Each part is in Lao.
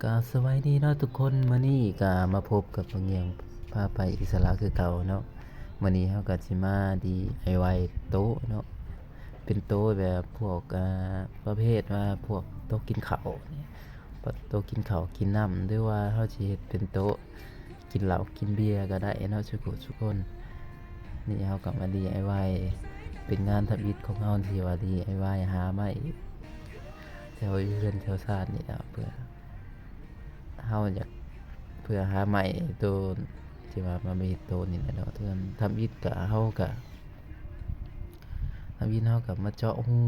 ກະສະບາຍດີເນາະທຸກຄົນ, ມື້ນີ້ກະມາພົບກັບບັກຫຍັງພາໄປອິດສະຫຼະຄືເກົ່າເນາະ. ມື້ນີ້ເຮົາກະຊິມາດີໄອວາຍໂຕະເນາະ, ເປັນໂຕະແບບພວກ ອາ ປະເພດວ່າພວກໂຕະກິນເຂົ້ານີ້ ໂຕະກິນເຂົ້າກິນນ້ຳ ຫຼືວ່າເຮົາຊິເຮັດເປັນໂຕະກິນເຫຼົ້າກິນເບຍກະໄດ້ເນາະ ສູ່ຜູ້ສູ່ຄົນ. ນີ້ເຮົາກະມາດີໄອວາຍ ເປັນງານທຳອິດຂອງເຮົາທີ່ວ່າດີໄອວາຍຫາໄມ້ ແຖວເຮືອນແຖວຊານນີ້ແຫຼະ ເພື່ອເຮົາຢາກ ເພື່ອຫາໄມ້ໂຕທີ່ວ່າມາເຮັດໂຕະນີ້ແຫຼະເນາະ. ທຳອິດກະເຮົາກະ ທຳອິດເຮົາກະມາເຈາະຮູ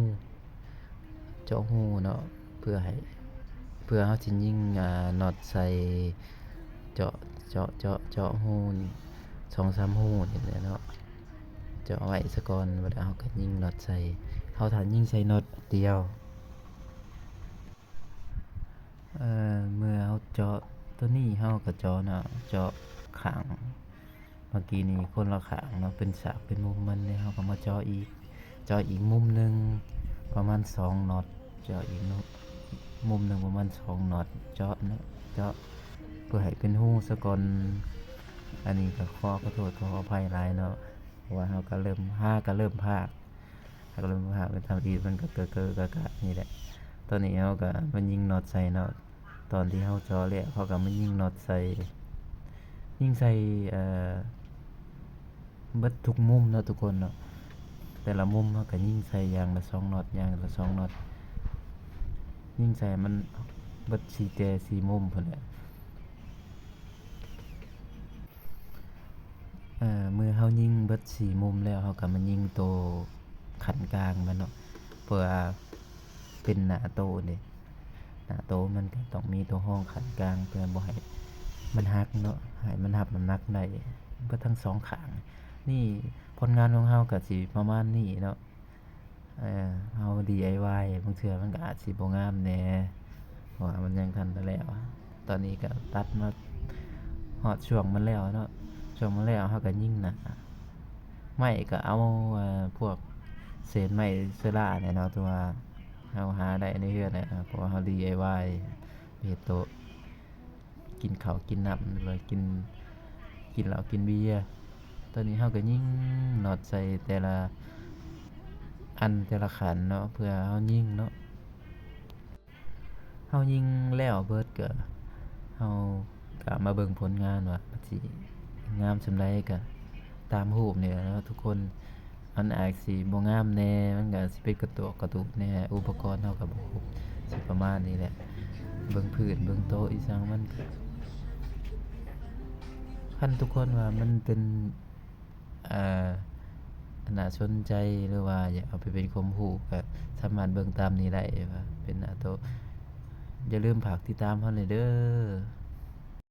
ເຈາະຮູເນາະ ເພື່ອໃຫ້ ເພື່ອເຮົາຊິຍິງ ອາ ນັອດໃສ່ ເຈາະ ເຈາະ ເຈາະ ເຈາະຮູນີ້ສອງສາມຮູນີ້ແຫຼະເນາະ, ເຈາະໄວ້ສາກ່ອນ ບາດເຮົາກະຍິງນັອດໃສ່. ເຮົາຖ້າຍິງໃສ່ນັອດດຽວ ເອີ ເມື່ອເຮົາເຈາະໂຕນີ້ ເຮົາກະເຈາະເນາະ ເຈາະຂ້າງ ເມື່ອກີ້ນີ້ຄົນລະຂ້າງເນາະ ເປັນສາກເປັນມຸມມັນເດ. ເຮົາກະມາເຈາະອີກ ເຈາະອີກມຸມໜຶ່ງປະມານສອງນັອດ ເຈາະອີກມຸມ ມຸມໜຶ່ງປະມານສອງນັອດ ເຈາະເນາະ ເຈາະເພື່ອໃຫ້ເປັນຮູສາກ່ອນ. ອັນນີ້ກະຂໍ ຂໍໂທດ ຂໍອະໄພຫຼາຍເນາະ ເພາະວ່າເຮົາກະເລີ່ມ ຫາກະເລີ່ມພາກ ຫາກະເລີ່ມພາກ ເປັນທຳອິດມັນກະເກີໆກະກະນີ້ແຫຼະ. ຕອນນີ້ເຮົາກະມາຍິງນັອດໃສ່ເນາະ. ຕອນທີ່ເຮົາເຈາະແລ້ວ ເຮົາກະມາຍິງນັອດໃສ່ ຍິງໃສ່ ເອີ ເບິດທຸກມຸມເນາະທຸກຄົນເນາະ. ແຕ່ລະມຸມເຮົາກະຍິງໃສ່ຢ່າງລະສອງນັອດ ຢ່າງລະສອງນັອດ ຍິງໃສ່ໃຫ້ມັນເບິດສີ່ແຈສີ່ມຸມພຸ້ນແຫຼະ. ເອີ ເມື່ອເຮົາຍິງເບິດສີ່ມຸມແລ້ວ ເຮົາກະມາຍິງໂຕຂັ້ນກາງມັນເນາະ ເພື່ອເປັນໜ້າໂຕເດ. ໜ້າໂຕມັນກະຕ້ອງມີໂຕຮອງຂັ້ນກາງ ເພື່ອບໍ່ໃຫ້ມັນຫັກເນາະ ໃຫ້ມັນຮັບນ້ຳໜັກໄດ້ເບິດທັງສອງຂ້າງ. ນີ້ຜົນງານຂອງເຮົາກະຊິປະມານນີ້ເນາະ. ເອີ ເຮົາດີໄອວາຍ ບາງເທື່ອມັນກະອາດຊິບໍ່ງາມແດ່ ເພາະວ່າມັນຍັງທັນໄດ້ແລ້ວ. ຕອນນີ້ກະຕັດມາຮອດຊ່ວງມັນແລ້ວເນາະ, ຊ່ວງມັນແລ້ວເຮົາກະຍິງໜ້າ ໄມ້ກະເອົາ ເອີ ພວກເສດໄມ້ເຊື້ອລານີ້ເນາະ ທີ່ວ່າເຮົາຫາໄດ້ໃນເຮືອນນະ ເພາະວ່າເຮົາດີໄອວາຍ ເຮັດໂຕະ ກິນເຂົ້າກິນນ້ຳ ຫຼືວ່າກິນ ກິນເຫຼົ້າກິນເບຍ. ຕອນນີ້ເຮົາກະຍິງນັອດໃສ່ແຕ່ລະອັນແຕ່ລະຂັ້ນເນາະ ເພື່ອເຮົາຍິງເນາະ. ເຮົາຍິງແລ້ວເບິດກະ ເຮົາກະມາເບິ່ງຜົນງານວ່າມັນຊິງາມສ່ຳໃດ. ກະຕາມຮູບນີ້ແຫຼະເນາະທຸກຄົນ. ມັນອາດຊິບໍ່ງາມແດ່ ມັນກະຊິເປັນກະຕວກກະຕຸແດ່ ອຸປະກອນເຮົາກະບໍ່ຄົບ ຊິປະມານນີ້ແຫຼະ. ເບິ່ງພື້ນເບິ່ງໂຕະອີ່ສັງມັນກະ ຄັນທຸກຄົນວ່າມັນເປັນ ເອີ ໜ້າສົນໃຈ ຫຼືວ່າຢາກເອົາໄປເປັນຄວາມຮູ້ ກະສາມາດເບິ່ງຕາມນີ້ໄດ້ວ່າເປັນໜ້າໂຕະ. ຢ່າລືມຝາກຕິດຕາມເຮົາແດ່ເດີ.